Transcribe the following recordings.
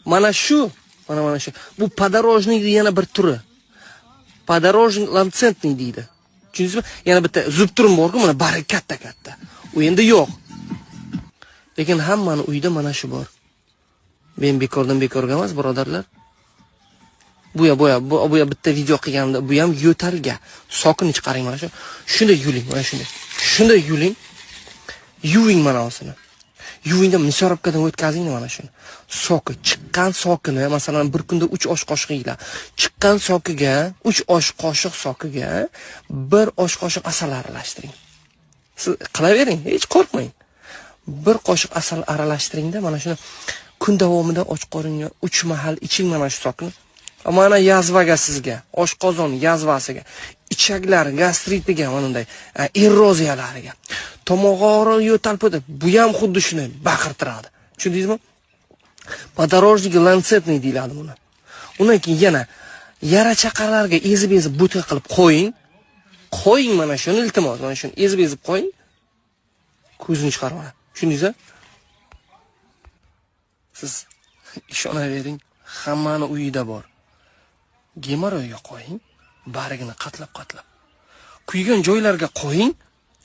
Mana shu, mana shu. Bu подорожник yana bir turi. Подорожник ланцетный deydi. Tushundingizmi? Yana bitta зуб-трун bor-ku, mana bari katta-katta. U endi yo'q. Lekin hammani uyida mana shu bor. Men bekordan bekorga emas, birodarlar. Bu ya, bu ya, bu ya bitta video qilganimda bu ham yo'talga. Sokini chiqaring mana shu. Shunday yuling, mana shunday. Shunday yuling. Yuving mana osini. Yuvingda мясорубка dan o'tkazing mana shuni. Soki, chiqqan sokini, masalan, bir kunda 3 osh qoshiq yeyiladi. Chiqqan sokiga, 3 osh qoshiq sokiga 1 osh qoshiq asal aralashtiring. Siz qilavering, hech qo'rqmang. 1 qoshiq asal aralashtiringda mana shuni kun davomida och qoringa 3 mahal iching mana shu sokni. Mana язва ga sizga, oshqozon язва siga, ichaklar gastritiga, mana bunday eroziyalariga, tomoq og'rig'i, yo'tal, bu ham xuddi shuni baqirtiradi. Tushundingizmi? Подорожник ланцетный deyiladi buni. Undan keyin yana yara chaqalarga ezib-ezib butka qilib qo'ying. Qo'ying mana shuni, iltimos, mana shuni ezib-ezib qo'ying. Ko'zini chiqarib oladi. Tushundingizmi? Siz ishonavering, hammani uyida bor. Gemorroyga qo'ying, bargini qatlab-qatlab. Kuygan joylarga qo'ying,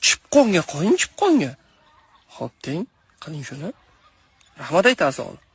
chipqonga qo'ying, chipqonga. Xo'p deng, qiling shuni. Rahmat aytasiz.